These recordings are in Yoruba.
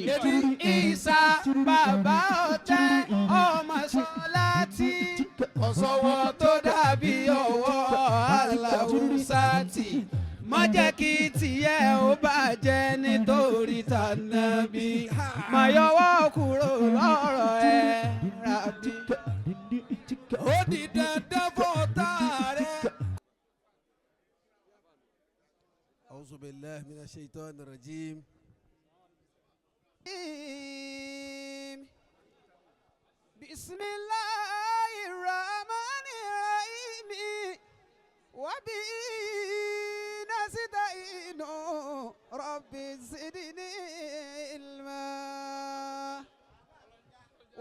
Nẹ́bí Ìsá bàbá ọ̀tẹ́ ọmọ Sọláàtì. Ọ̀sọ̀wọ́ tó dàbí ọwọ́ Aláwùsátì. Má jẹ́ kí tiẹ̀ ó bàjẹ́ nítorí tànàbí. Má yọwọ́ kúrò lọ́rọ̀ ẹ̀ rábí. Ó di dandan fún ọ̀tá rẹ̀. أعوذ بالله من الشيطان الرجيم. بسم الله الرحمن الرحيم وبه نستعين رب زدني علما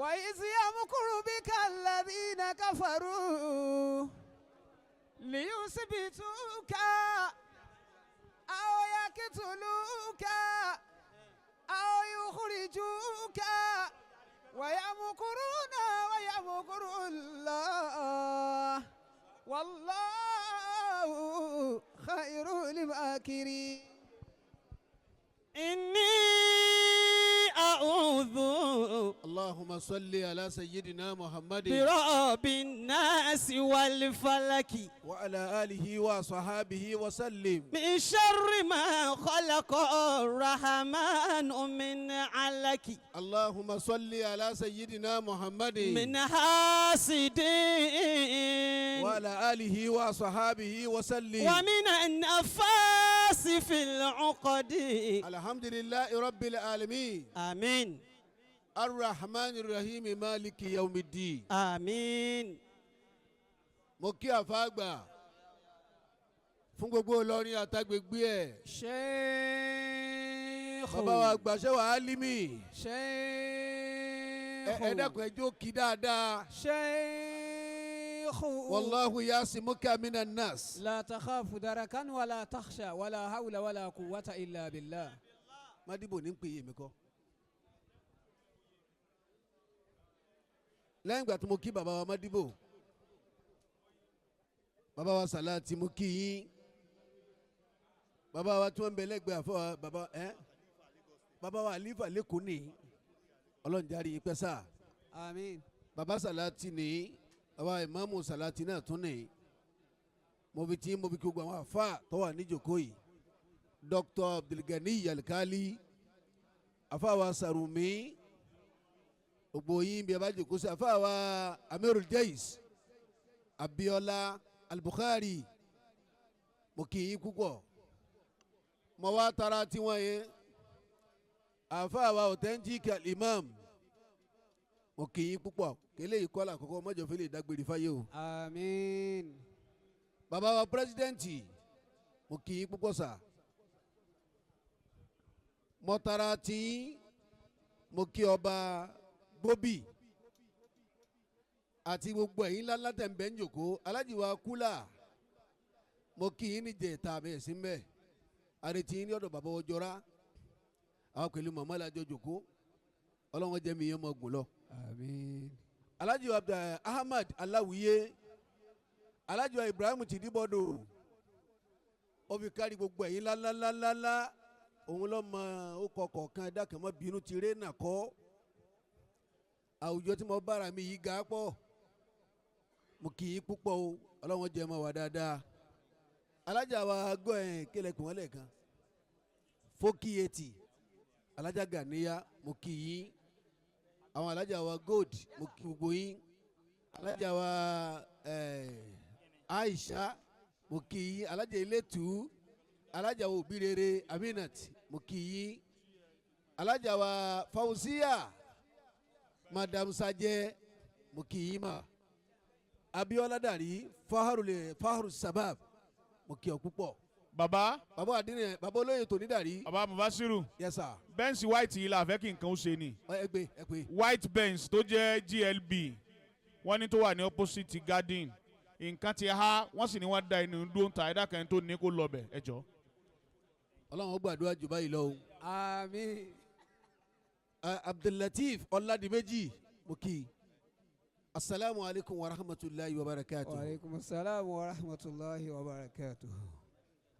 وإذ يمكر بك الذين كفروا ليثبتوك أو يقتلوك أو يخرجوك ويمكرون ويمكر الله والله خير الماكرين. إني أعوذ اللهم صل على سيدنا محمد برب الناس والفلك وعلى آله وصحابه وسلم. من شر ما خلق الرحمن من علك. اللهم صل على سيدنا محمد من حاسد وعلى آله وصحابه وسلم. ومن النفاس في العقد. الحمد لله رب العالمين. آمين. الرحمن الرحيم مالك يوم الدين. آمين. Mo kí àfáàgbà fún gbogbo Ìlọrin àtàgbègbè ẹ̀. Sheikh. Bàbá wa gbàṣẹ́ wa Álímì. Sheikh. Ẹ dákun, ẹ jó kí dáadáa. Sheikh. والله يعصمك من الناس. لا تخاف دركا ولا تخشى ولا حول ولا قوة إلا بالله. Mádìbò ní pè é mi kọ́. Lẹ́yìn ìgbà tí mo kí bàbá wa Mádìbò, bàbá wa Sàláàtì, mo kí yín, bàbá wa tí wọ́n ń bẹ lẹ́gbẹ̀ẹ́ àfọwọ́ bàbá ẹ́ bàbá wa Àlífà lẹ́kọ̀ọ́ ní ọlọ́run járe yín pẹ́ sáà. آمين. Bàbá Sàláàtì ní, bàbá ìmáàmù Sàláàtì náà tún ní. Mo fi tí mo fi kí gbogbo àwọn àfa tó wà níjòkó yìí, Dr. Abdulgani Alkali, àfa wa Sàrùmí, gbogbo yín bí a bá jòkó sí, àfa wa Amirul Jais Abiola Al-Bukhari, mo kí yín púpọ̀. Mo wá tara tiwọn yẹn, àfa wa authentic imam, mo kí yín púpọ̀. Kélé yìí kọ́lá àkọ́kọ́ mọ́jọ́ fi lè dágbére fáyé o. آمين. Bàbá wa pírẹsidẹ́ǹtì, mo kí yín púpọ̀ sà. Mo tara tí mo kí ọba gbóbì àti gbogbo ẹ̀yin ńláńlá tẹ̀ ń bẹ́ ń jòkó, alájì wa kúlà, mo kí yín níjẹ̀ta bẹ́ẹ̀ sí mbẹ́ àrètí yín ní ọ̀dọ̀ bàbá ọjọ́ra àwọn pẹ̀lú màmá làjọ jòkó. Ọlọ́wọ́n jẹ́ mi yẹn mọ́ gùn lọ. آمين. Alhaji wa Ahmad Aláwìyé, Alhaji wa Ibrahim Tìdíbọdò, ó fi kárí gbogbo ẹ̀yin ńláńláńláńlá. Òun ló mọ ó kọ kọ̀ọ̀kan dákẹ́ mọ́ bínú ti ré nà kọ́ àwùjọ tí mo bára mi yìí ga pọ̀. Mo kì í púpọ̀ o. Ọlọ́wọ́n jẹ́ mọ́ wa dáadáa. Alájà wa gbọ́ ẹ̀ kílẹ̀kùn wọn lẹ́ẹ̀kan fókìyètì, alájà Gàníyà, mo kì í. Àwọn alájà wa gold, mo kí gbogbo yín. Alájà wa Aisha, mo kí yín. Alájà Ilétú, alájà wa òbí rere Aminat, mo kí yín. Alájà wa Fauziya, Madam Sajẹ, mo kí yín mà. Abiola Dari Faharule Faharu Sabab, mo kí ọ púpọ̀. Bàbá. Bàbá àdínní, bàbá olóyè tòní dàrí. Bàbá Mubasiru. Yes sir. Benz white yìí la fẹ́ kí nǹkan ó ṣe ni. Ẹ gbé, ẹ pé. White Benz tó jẹ́ GLB, wọ́n ní tó wà ní opposite garden, nǹkan ti há, wọ́n sì ní wọ́n da inú dúró ń ta ẹ̀dá kan tó ní kó lọ bẹ̀, ẹ jọ. Ọlọ́run ó gbàdúrà jù báyìí lọ o. Àmín. Abdullateef Ọládìméjì, mo kí i. Asalaamu alaykum wa rahmatulahi wa barakatuh. Wa aleykum salaam wa rahmatulahi wa barakatuh.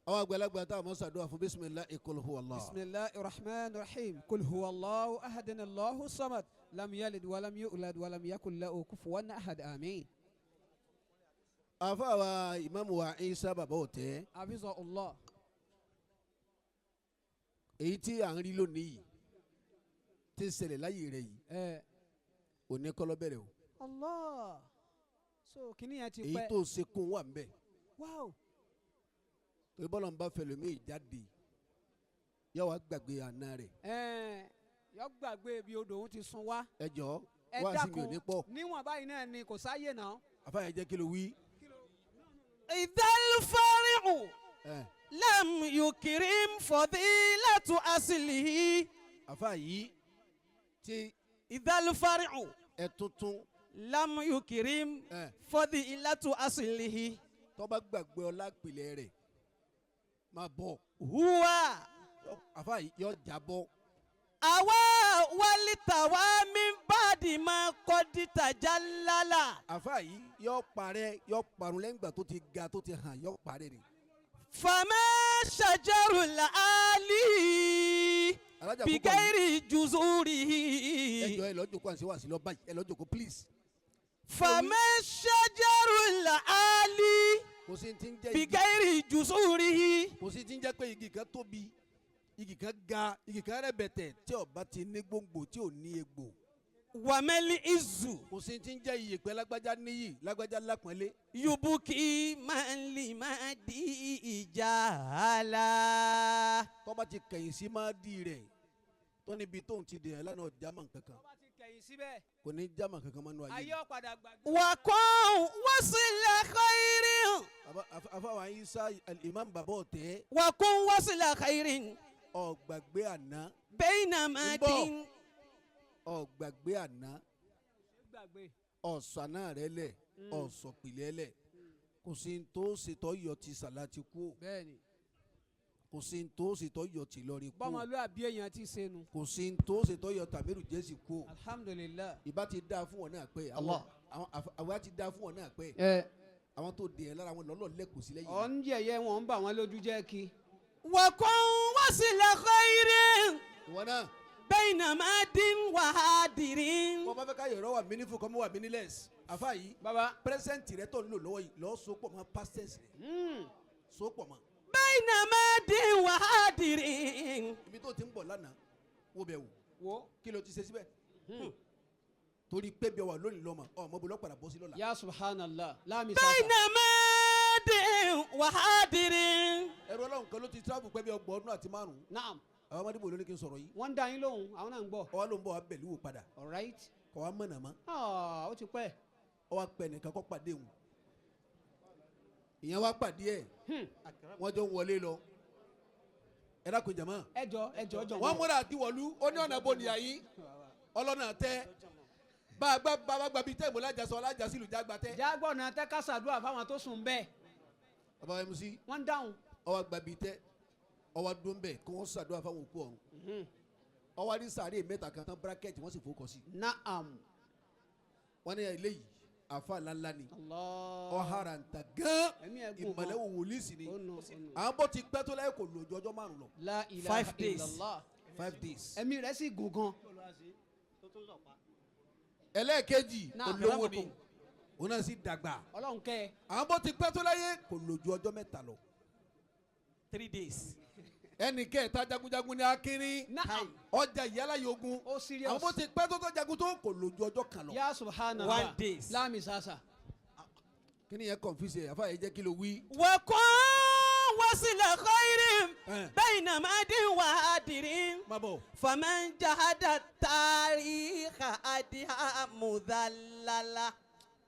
Àwọn àgbàlagbà tá a mọ̀ ṣàdúrà fún bisimilahi kul huwa Allah. Bismillahir Rahmanir Rahim. Kul huwa Allahu ahad, Allahu samad. Lam yalid wa lam yulad wa lam yakul lahu kufuwan ahad. Àmín. Àfáà wa ìmáàmù wa Isa bàbá òtẹ́. Hafiza Allah. Èyí tí à ń rí lónìí yìí tí ń ṣẹlẹ̀ láyé rẹ̀ yìí òní kọ́ ló bẹ̀rẹ̀ o. Allah. So kìnìún yẹn ti Èyí pẹ́. tó ṣe kún wà ń bẹ̀. Wow. Torí bọ́lá ń bá fẹlẹ̀ mí jáde yóò wá gbàgbé àná rẹ̀. Yọ gbàgbé ibi odò òun ti sun wá. Ẹ jọ Ẹ wá sí mi ò dákun ní pọ̀. Níwọ̀n báyìí náà ni kò sáyè náà. Àfáà yẹn jẹ́ kí ló wí. إذا الفرع Ẹ لم يكرم فضيلة أصله àfáà yìí tí إذا الفرع ẹ tuntun لم يكرم ẹ فضيلة أصله tó bá gbàgbé ọlá ìpìlẹ̀ rẹ̀ máa bọ̀. هو Àfáà yìí yọ jábọ́. àwa wálítàwá min ba'di ma qad tajallala Àfáà yìí yọ parẹ́ yọ parun lẹ́yìn ìgbà tó ti ga tó ti hàn yọ parẹ́ ni. fama shajarul ali Alájà púpọ̀ yìí bighairi juzurihi ẹ jọ ẹ lọ jókòó àti wá sí lọ báyìí ẹ lọ jókòó please. fama shajarul ali Kò sí ti ń jẹ́ igi bighairi juzurihi kò sí ti ń jẹ́ pé igi kan tóbi igi kan ga igi kan rẹ̀bẹ̀tẹ̀ tí ó bá ti ní gbòǹgbò tí ò ní egbò. wamel izu Kò sí ti ń jẹ́ iyì pé lágbájá níyì lágbájá lápọ́nlé. yubuki man limadi ijahala. Tó bá ti kẹ̀yìn sí máa di rẹ̀ tó níbi tóun ti dè ẹ́ lánàá jámà kankan Tó bá ti kẹ̀yìn síbẹ̀. kò ní jámà kankan mọ́nú ayé. Ayé ọ̀padà gbàgbé. وكن وصل خير Àfáà Isa al-Imam bàbá ọ̀tẹ́ وكن وصل خير ó gbàgbé àná بين ماد ó gbàgbé àná Gbàgbé. ọ̀sán àná rẹ lẹ̀ ọ̀sọ̀pìlẹ̀ lẹ̀ kò sí ní tó ṣètò yọ ti sàláàtì kú Bẹ́ẹ̀ni. kò sí ní tó ṣètò yọ ti lọrin kú Bọ́mọlúàbí èèyàn ti ṣe nu. kò sí ní tó ṣètò yọ tàmírù jésì kú Alhamdulillah. ìbá ti dáa fún wọn náà pé Allah. àwọn ti dáa fún wọn náà pé Ẹ àwọn tó dè ẹ́ lára wọn lọ́lọ́ lẹ́kọ̀ọ́ sí lẹ́yìn. ọ̀ ń yẹ̀yẹ́ wọn ń bà wọ́n lójú jẹ́ kí. وكن وصل خير Ìwọ náà بين ماد وهادر wọ́n bá fẹ́ ká yọ̀rọ̀ wà meaningful kọ́ mọ́ wà meaningless àfa yìí Baba. present rẹ tó ń lò lọ́wọ́ yìí lọ́ọ́ so pọ̀ mọ́ past tense rẹ so pọ̀ mọ́ بين ماد وهادر ibi tó ti ń bọ̀ lánàá wo bẹ̀ wò Wo. kí ló ti ṣe síbẹ̀ torí pé bí ọ wà lónìí lọ́mọ ọmọ bó lọ́pàdà bọ́ sí lọ́la. Ya subhanallah. Láàmì بين sáta. ماد وهادر Ẹrú Ọlọ́run kan ló ti travel pẹ́ bí 35. Naam. Àwọn ọmọdé bò ló ní kí n sọ̀rọ̀ yìí. Wọ́n ń dá yín lóhùn, àwọn náà ń gbọ́. Ọwọ́ ló ń bọ̀ wá bẹ̀lú wò padà All right. kọ̀ wá mọ̀nà mọ́. Ah, ó ti pẹ́. Ọwọ́ pẹ̀ nìkan kọ́ pàdé òun ìyẹn wá pàdé ẹ̀ wọ́n jọ ń wọlé lọ ẹ dákun jàmá. Ẹ jọ ẹ jọ jọ. Wọ́n múra àti wọ̀lú ó ní ọ̀nà bòníyà yìí ọlọ́nà tẹ bá a gbá bá a gbà bíi tẹ́ẹ̀mù lájàsọ lájàsí ìlú jágbá tẹ́. Jágbọ́nà tẹ́ ká ṣàdúrà fáwọn tó sùn bẹ́ẹ̀. Bàbá MC Wọ́n ń dáhùn. ọwọ́ gbà bíi tẹ́ ọwọ́ dún bẹ́ẹ̀ kí wọ́n ṣàdúrà fáwọn òkú ọ̀run ọwọ́ ní sàárè mẹ́ta kan tán bracket wọ́n sì fowó sí. Naam. Wọ́n ní eléyìí àfa ńláńlá ni Allah. Ọ̀hárà ń ta gán Ẹ̀mí ẹ̀ gùn ìmọ̀lẹ́ gan. wò wòlíì sí ni Ó nù, ó nù. à ń bọ́ ti pẹ́ tó láyé kò lò ju ọjọ́ 5 lọ. La ilaha 5 days. illallah. 5 days. Ẹ̀mí rẹ̀ sì gùn gan. Ẹlẹ́ẹ̀kejì Náà, olówó ni òun náà sì dàgbà Ọlọ́run kẹ́ ẹ. à ń bọ́ ti pẹ́ tó láyé kò lò ju ọjọ́ 3 lọ. 3 days. Ẹnì kẹta jagunjagun ni akínrin Naam. ọjà ìyálà yogun Ó serious. àwọn bó ti pẹ́ tó tó jagun tó kò lò ju ọjọ́ 1 lọ. Ya subhanallah. 1 days. Láàmì sàṣà. Kí ni yẹn confuse ẹ àfa yẹn jẹ́ kí ló wí. وكن وصل خير Eh. بين ماد وهادر Má bọ̀. فمن جحد التاريخ أدها مذللا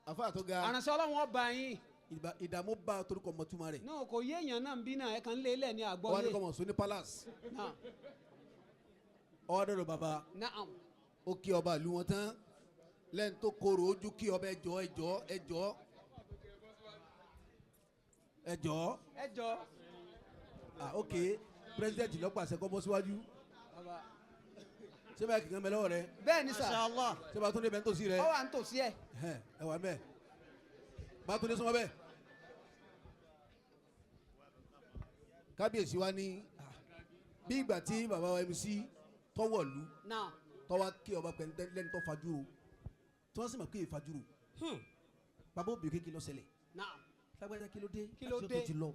Àfa tó ga Àránṣẹ́ Ọlọ́run ọba yín. ìdààmú bá a torúkọ mọ̀túmọ̀ rẹ̀. Náà kò yé èèyàn náà ń bí náà ẹ kàn ń lé ilẹ̀ ní Wọ́n á ní àgbọ́yé. kọ́ mọ̀ sún ní palace. Náà. Ọwọ́ dọ̀dọ̀ bàbá Naam. ó kí ọba ìlú wọn tán lẹ́yìn tó korò ojú kí ọba ẹjọ́ ẹjọ́ ẹjọ́ ẹjọ́. Ẹ jọ. Ah, ok, president ló pàṣẹ kó bọ́ síwájú. Bàbá. Ṣé báyìí kìkan bẹ lọ́wọ́ rẹ? Bẹ́ẹ̀ ni sà. Allah. Ṣé bá tún dé bẹ́ẹ̀ tó sí rẹ? Ọ wà ń tòsí ẹ̀. Ẹ wà mẹ́ bá tún dé súnmọ́ bẹ́ẹ̀. Kábíyèsí wa ní ah, bí ìgbà tí bàbá wa MC tọwọ̀lú Náà. tọwọ́ kí ọba pẹ̀lú lẹ́ni tó fajúro, tí wọ́n sì mọ̀ pé ìfajúro. Bàbá òbí kékeré ló ṣẹlẹ̀. Náà. Lágbájá, kí ló dé? Kí ló Àti dé? tó ti lọ.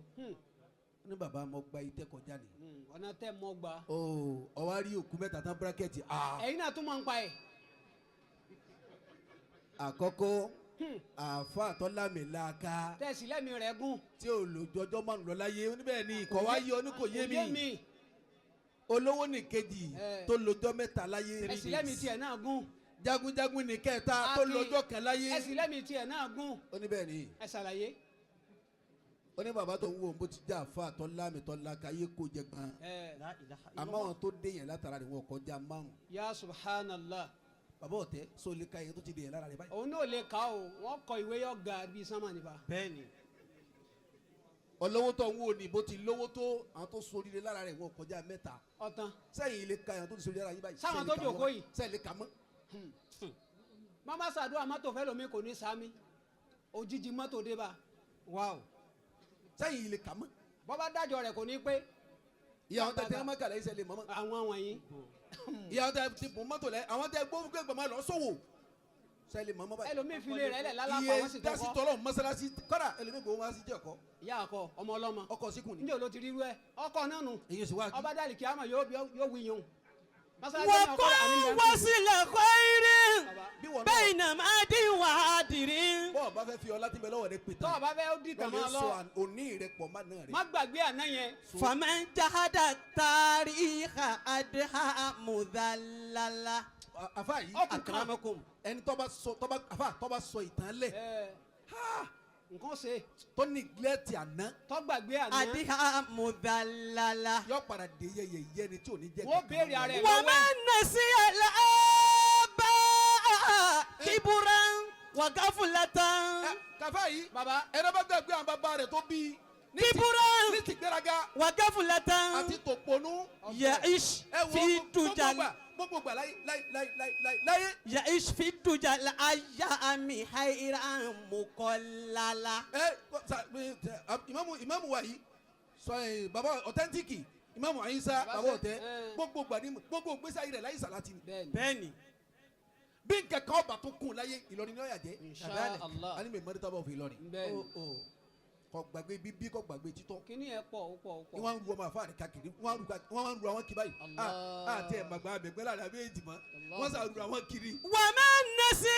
Ní bàbá mo gba itẹ́ kọjá ni. Ọ̀nà tẹ́ mọ́ gbà. Ó ọwọ́ rí òkú mẹ́ta tán bracket, ah. Ẹ̀yin náà tún máa ń pa ẹ̀. Àkọ́kọ́, àáfàá tọ́lámìláka Tẹ̀sí lẹ́mi rẹ̀ gùn. tí ò lò jọjọ́ 5 lọ láyé oníbẹ̀ ni ìkọ̀ wá yé ọ ní kò yé Kò yé mi. mi. Olówó ní kejì tó lọ́jọ́ 3 láyé. Ẹ̀sìn lẹ́mi tiẹ̀ náà gùn. Jagunjagun ní kẹta tó Akin. lọ́jọ́ 1 láyé. Ẹ̀sìn lẹ́mi tiẹ̀ náà gùn. Oníbẹ̀ ni. Ẹ ṣàlàyé. Ó ní bàbá tó ń wo bó ti já àáfàá tọ́lámìtọ́láka yé kó jẹ gbọ́n. Ẹ Àmọ́ àwọn tó dé yẹn látara rẹ̀ wọn kọjá 5. Ya subhanallah. Bàbá ọ̀tẹ́ sọ lè ka yẹn tó ti dé yẹn lára rẹ̀ báyìí? Òun náà lè kà ó, wọ́n kọ ìwé yọ ga bíi sánmà nípa. Bẹ́ẹ̀ni. Ọlọ́wọ́ tó ń wò ní bó ti lówó tó, àwọn tó soríire lára rẹ̀ wọn kọjá 3. Ọ̀tán. Sẹ́yìn lè ka yẹn tó ti soríire lára yín báyìí? Sáwọn Sẹ́yìn tó lè kà jókòó mọ́? yìí. Sẹ́yìn lè kà mọ́? Mama sàdúrà mọ́tò fẹ́ lomi kò ní sami, òjijì mọ́tò dé bá. Wow. Sẹ́yìn lè kà mọ́? Bọ́bá dájọ́ rẹ̀ kò ní pé. Ìyá àwọn tẹ tẹ ọmọ kàlẹ́ ìṣẹ̀lẹ̀ mọ́mọ́. Àwọn wọ̀nyí. Ìyá àwọn tẹ ti bùn mọ́tò lẹ, àwọn tẹ gbó gbé gbọmọ lọ sówò, sẹ́yìn lè mọ́mọ́ báyìí? Ẹlòmíì fi lé rẹ̀ lẹ̀ lálàpà, wọ́n sì Iye tó dasi kọ́. tọ́lọ̀ mọ́sálásí kọ́dà ẹlòmíì gbowó wá sí jẹ́ ọkọ. Ìyá àkọ ọmọ ọlọ́mọ. Ọkọ̀ síkùn ni. Níjẹ́ ló ti rí irú ẹ ọkọ náà nù. Èyí sì wá kí. Ọba dàlí kíámà yóò yóò wí yòó. Mọ́sálásí náà وقل kọ́ àní bẹ́ẹ̀. وصل خير Bàbá. Bí wọn náà بين ماد وهادر. bọ́ọ̀ bá fẹ́ fi ọlá tí ń bẹ lọ́wọ́ rẹ pè Tọ́ tán, ọba fẹ́ ó dì tàn lọ́ọ́ máa lè lọ. sọ òní rẹ pọ̀ má náà rẹ. Má gbàgbé àná yẹn. فمن جحد التاريخ أدهى مذللا. Àfa yìí. Ọkùn kan. أكرمكم. Ẹni tọ́ba sọ tọ́ba àfa tọ́ba sọ ìtàn lẹ̀ Ẹ nǹkan ṣe. tó neglect àná, Tọ́ gbàgbé àná. أدهى مذللا. yọ padà dé yẹyẹ ni tí ò ní jẹ́ Wọ́n kankan béèrè mọ́. ara ẹ̀ lọ́wọ́ ẹ̀. ومن نسي الآباء كبرا وغفلة. Ẹ, kàfá yìí. Bàbá. Ẹni bá gbàgbé àwọn bàbá rẹ̀ tó bí i كبرا ní ti gbéraga وغفلة àti tòponú. يعيش Ẹ wo في gbogbo الدجى gbà gbogbo gbà láyé láyé láyé láyé láyé. يعيش في الدجى الأيام حيرا مقللا. Ẹ ẹ, ìmáàmù wa yìí sọ ẹ, bàbá authentic, ìmáàmù Àyínsá, Bàbá bàbá ọ̀tẹ́, ẹ. gbogbo gbà ní gbogbo gbèsè ayé rẹ̀ láyé sàlátì ni. Bẹ́ẹ̀ni. Bẹ́ẹ̀ni. Bí nǹkan kan ọba tó kún láyé, Ìlọrin ní ọ̀yà jẹ́. Insha Allah. A ní mi mọ́tò bá òfin Ìlọrin. Bẹ́ẹ̀ni. Kò gbàgbé bíbí, kò gbàgbé títọ́. Kíní ẹ̀ pọ̀, ó pọ̀, ó pọ̀. Ni wọ́n ń ru ọmọ àfáà rẹ̀ káàkiri, wọ́n ń ru àwọn kiri báyìí. Allah. Àti ẹ̀ màgbà abẹ́gbẹ́ lára abẹ́ èjì mọ́. Allah. Wọ́n sà ru àwọn kiri. ومن نسي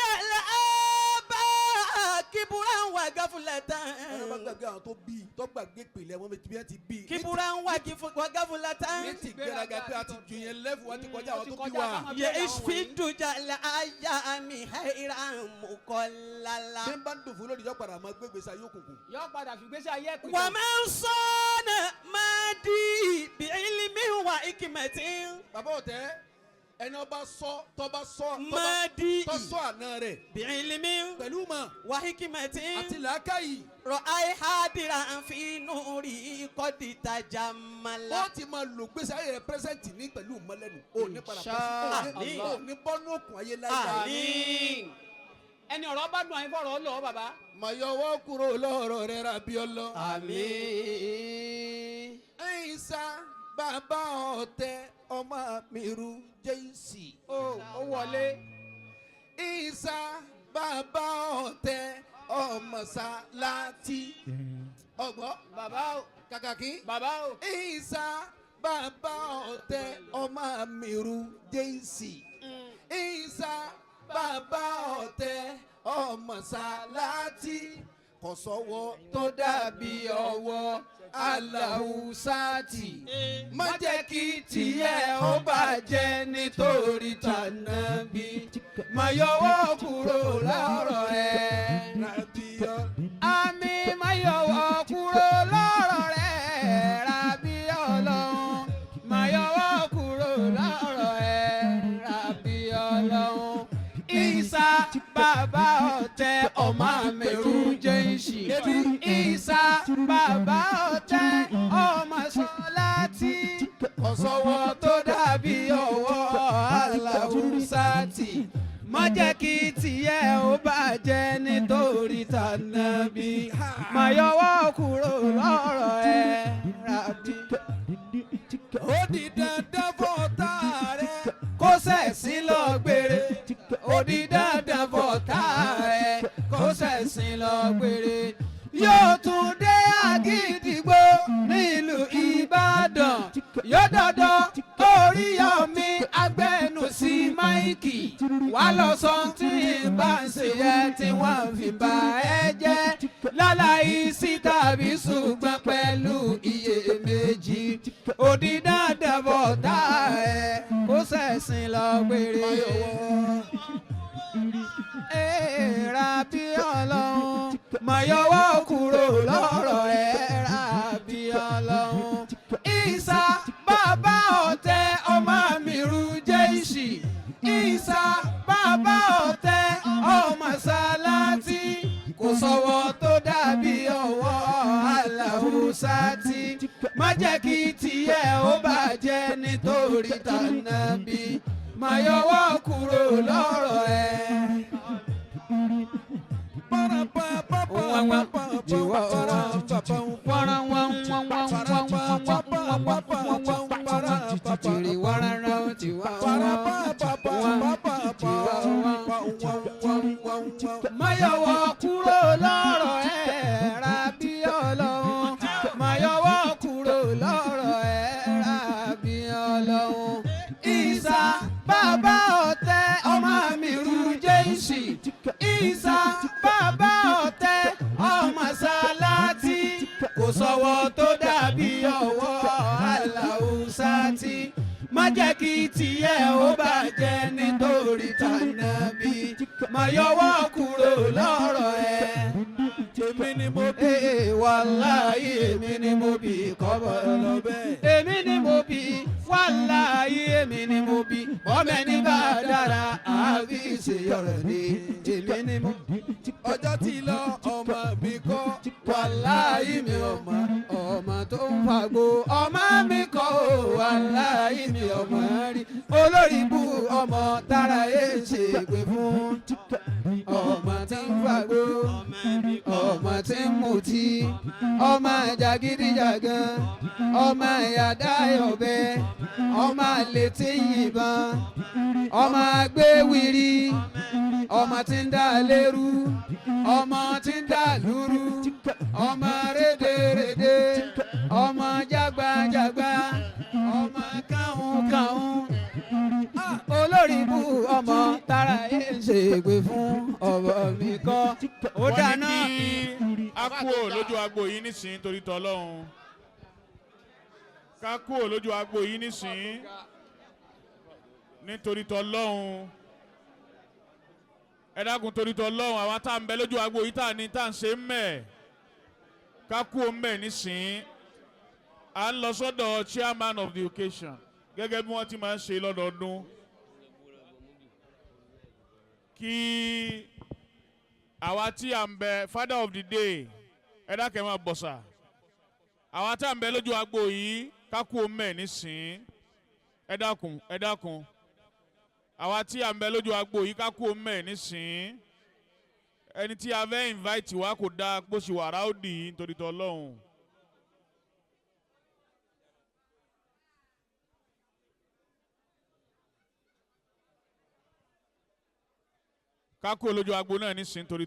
الآباء كبرا وغفلة Ẹni bá gbàgbé àwọn tó bí, tó gbàgbé ìpìlẹ̀ wọn bí wọ́n ti bí. كبرا وغفلة Ní ti gbéraga pé a ti ju yẹn lẹ́fù, wọ́n ti kọjá ó àwọn ti tó bí kọjá wa. ká máa يعيش في الدجى الأيام حيرا مقللا. Bí n bá ń dùn fún lónìí, yọ padà máa gbé gbèsè ayé òkùnkùn. Yọ padà fi gbèsè ayé ẹ̀pìtàn. ومن صان مادي بعلم وحكمة. Bàbá ọ̀tẹ́, ẹni ọba sọ tọba sọ tọba مادي tọ́ sọ àná rẹ̀ بعلم pẹ̀lú mọ̀ وحكمة àti làákàyè, رأي حاضرا في نوري قد تجمل. ó ti máa lò gbèsè ayé rẹ̀ present ní pẹ̀lú mọ́lẹ́nu ò ní padà Insha pẹ́sì Allah. ò ní bọ́nú òkun ayé láyé. Àmín. Ẹni ọ̀rọ̀ bá dùn àyín fọ̀rọ̀ lọ bàbá. Mà yọwọ́ kúrò lọ́rọ̀ rẹ̀ rabi ọlọ. Àmín. Ẹ̀yìnsá bàbá ọ̀tẹ̀ ọmọ mi ru Jésì. Ó wọlé. Ìsá bàbá ọ̀tẹ̀ ọmọ Sàlátì. Ọgbọ́. Bàbá o. Kàkàkí. Bàbá o. Ìsá bàbá ọ̀tẹ̀ ọmọ mi ru Jésì. Ìsá bàbá ọ̀tẹ̀ ọmọ Sàlátì. Kò sọ́wọ́ tó dàbí ọwọ́ Aláwùsátì. Má jẹ́ kí tiẹ̀ ó bàjẹ́ nítorí tànàbí. Má yọwọ́ kúrò lọ́rọ̀ rẹ̀. Nàbíyọ́. Àmín, má yọwọ́ kúrò lọ́rọ̀ rẹ̀. Rabi Ọlọ́run. Má yọwọ́ kúrò lọ́rọ̀ rẹ̀. Rabi Ọlọ́run. Ìsá bàbá ọ̀tẹ̀ ọmọ mẹ́rù jẹ́ǹsì. Ìsá bàbá ọ̀tẹ̀ ọmọ Sọláàtì. Kò sọ́wọ́ Ọwọ́ tó dàbí ọwọ́ Aláwùsátì. Má jẹ́ kí tiẹ̀ ó bàjẹ́ nítorí tànàbí. Má yọwọ́ kúrò lọ́rọ̀ ẹ̀ rabi. ṣẹ̀sín lọ gbére. Ó di dandan fọ̀tá ẹ̀ kó ṣẹ̀sín lọ gbére. Yóò tún dé Àgídìgbò nílùú Ìbàdàn. Yóò dọ̀dọ̀ Oríyọ̀mí agbẹnusí máìkì. Wà lọ sọ tí bá ń ṣe yẹ tí wọ́n fi bá ẹ jẹ́. Láláì sí tàbí ṣùgbọ́n pẹ̀lú iyèméjì. Ó di dandan fọ̀tá ẹ̀ kó ṣẹ̀sín lọ gbére. Èèrà bí Ọlọ́run mayọwọ́ kúrò lọ́rọ̀ ẹ̀ rà bí Ọlọ́run. Ìsà bàbá ọ̀tẹ̀ ọmọ mi rú jẹ́ìṣì. Ìsà bàbá ọ̀tẹ̀ ọmọ Sàlátì. Kò sọ̀wọ́ tó dàbí ọwọ́ Aláhùsátì. Má jẹ́ kí tiẹ̀ ó bàjẹ́ nítorí tànàbí. Mayọwọ́ kúrò lọ́rọ̀ ẹ̀. Mayọ̀wọ́ kúrò lọ́rọ̀ ẹ̀ rà bí Ọlọ́run. Mayọ̀wọ́ kúrò lọ́rọ̀ ẹ̀ rà bí Ọlọ́run. Ìsà bàbá ọ̀tẹ̀ ọmọ mi rú jẹ́ìṣì. Ìsà bàbá ọ̀tẹ̀ ọmọ Sàlátì. Kò sọ̀wọ́ tó dàbí ọwọ́ Aláùsátì. Má jẹ́ kí tiẹ̀ ó bàjẹ́ nítorí tànàbí. Mayọ̀wọ́ kúrò lọ́rọ̀ ẹ̀. Èmi ni mo bí. Ee wàláyé èmi ni mo bí kọ́bọ̀ lọ bẹ́ẹ̀. Èmi ni mo bí wàláyé èmi ni mo bí. Ọmọ ẹni bá dára àbí ìṣèyọrọ ni èmi ni mo bí. Ọjọ́ tí lọ ọmọ mi kọ́. Wàláyé mi ò mọ̀ ọmọ tó ń fagbó ọmọ mi kọ́ ò wàláyé mi ò mọ̀ rí. Olórí bú ọmọ tára ẹ̀ ń ṣe pé fún ọmọ tí ń fagbó ọmọ tí ń mutí ọmọ jàgídíjàgan ọmọ ìyàdáyọ̀bẹ ọmọ àlè tí ń yìnbọn ọmọ agbéwìrì ọmọ tí ń dá lérú ọmọ tí ń dá lúrú ọmọ rédèrèdè ọmọ jágbajàgba ọmọ káhùn olórí bú ọmọ tára ẹ̀ ń ṣègbè fún ọmọ mi kọ́ ó Wọ́n ní dáná. kí a kúrò lójú agbo yìí nísìnyí torí tọ́lọ́hún. Ká kúrò lójú agbo yìí nísìnyí nítorí tọ́lọ́hún. Ẹ dákun torí tọ́lọ́hún àwọn tá à ń bẹ lójú agbo yìí tá à ní tá à ń ṣe ń mẹ̀. Ká kúrò ń bẹ̀ nísìnyí. À ń lọ sọ́dọ̀ chairman of the occasion gẹ́gẹ́ bí wọ́n ti máa ń ṣe lọ́dọọdún. Kí àwa tí à ń bẹ father of the day ẹ dákẹ́ máa bọ̀ sà àwa tí à ń bẹ lójú agbo yìí ká kúò ńbẹ̀ nísìn ẹ dákun ẹ dákun àwa tí à ń bẹ lójú agbo yìí ká kúò ńbẹ̀ nísìn ẹni tí a fẹ́ invite wa kò dáa bó ṣe wà rowdy yìí nítorí tọ́lọ́hún. Ká kúò lójú agbo náà nísìn nítorí.